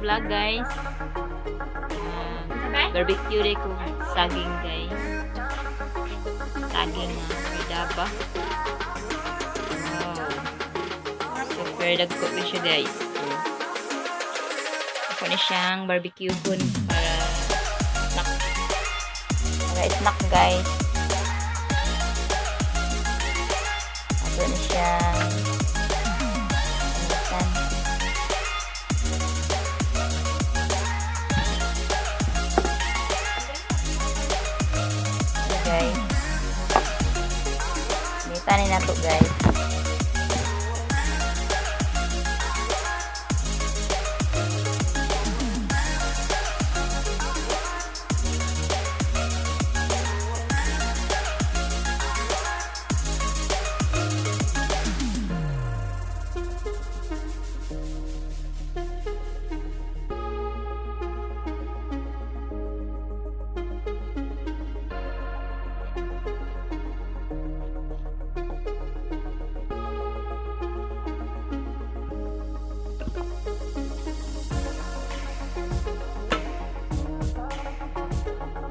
vlog, guys. Barbecue day ko saging, guys. Saging na cardaba. Wow. Super dagko pa siya, guys. So, ako na siyang barbecue kun para snack. Para snack, guys. Ako na siyang panitan. Okay, guys. Panitan ni nato, guys.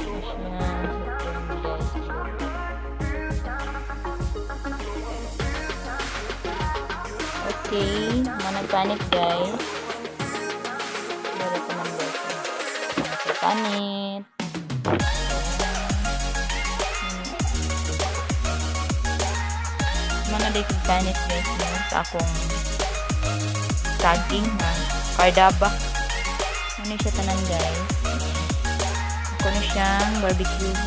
Ito siya, guys. Okay, mga nagpanit, guys. Meron ko ng, guys. Mga panit. Mga day kong panit, guys, no? Sa akong saging na cardaba. Ano siya tanan, guys. Ako na siyang barbecue.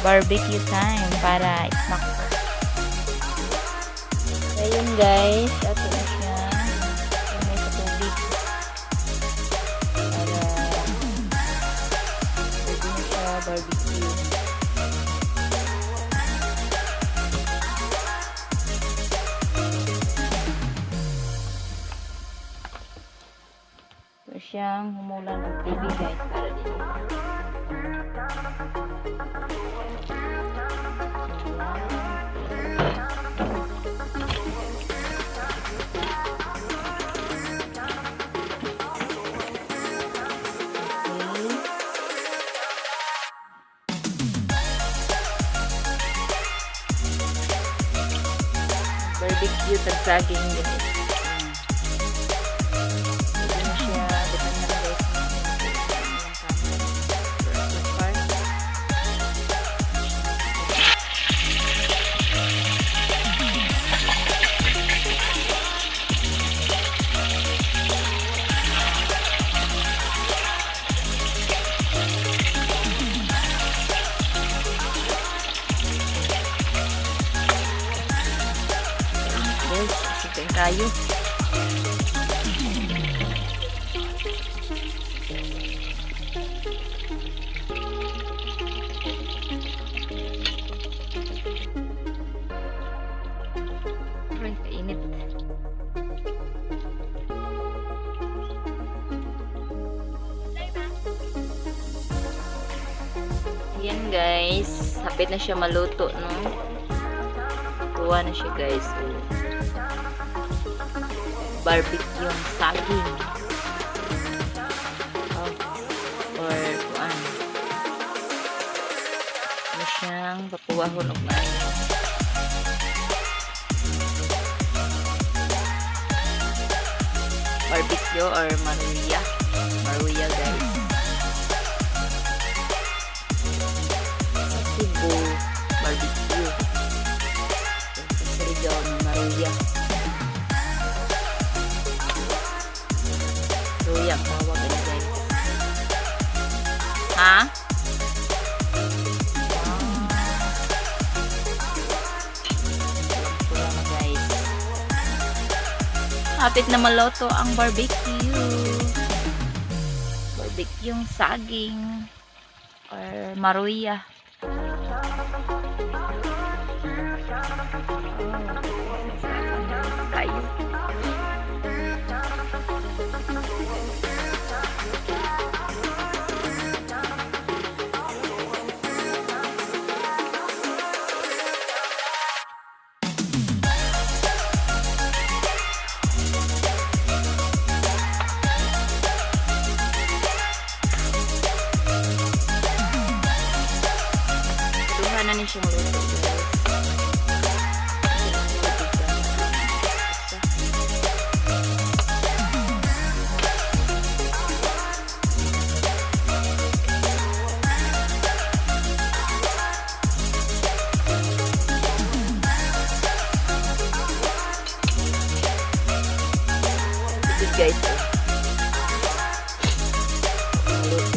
Barbecue time para snack. Ayun, guys, ato na siya. May sa tubig. Para pwede na siya barbecue. Ito siyang humulan ng tubig, guys, para din. Okay. Barbecue tag saging, guys. Pwede na siya. Depende na, guys. Ng kamay. Pero so far, guys, sige tayo. Aray, kainit. Ayan, guys, hapit na siya maluto, no? Kuha na siya, guys. Oh. Barbecue yung saging. Oh. Or kuan. Ano siyang papuwahon og maayo. Barbecue or maruya. Maruya, guys. Sa Cebu, barbecue. Sa Surigao, maruya. Ruya ang tawag ano, guys. Ha? Ah. Pula na, guys. Hapit na maluto ang barbecue. Barbecue yung saging or maruya. Oh, kayo. guys. Oh. Maluto.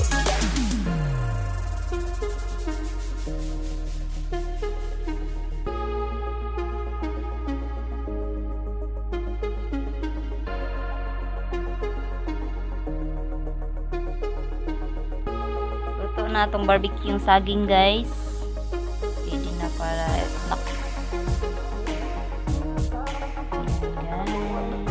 Luto na itong barbecue yung saging, guys. Pwede na para snack. Ayan, guys.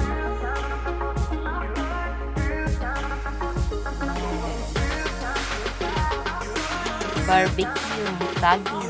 Barbecue saging.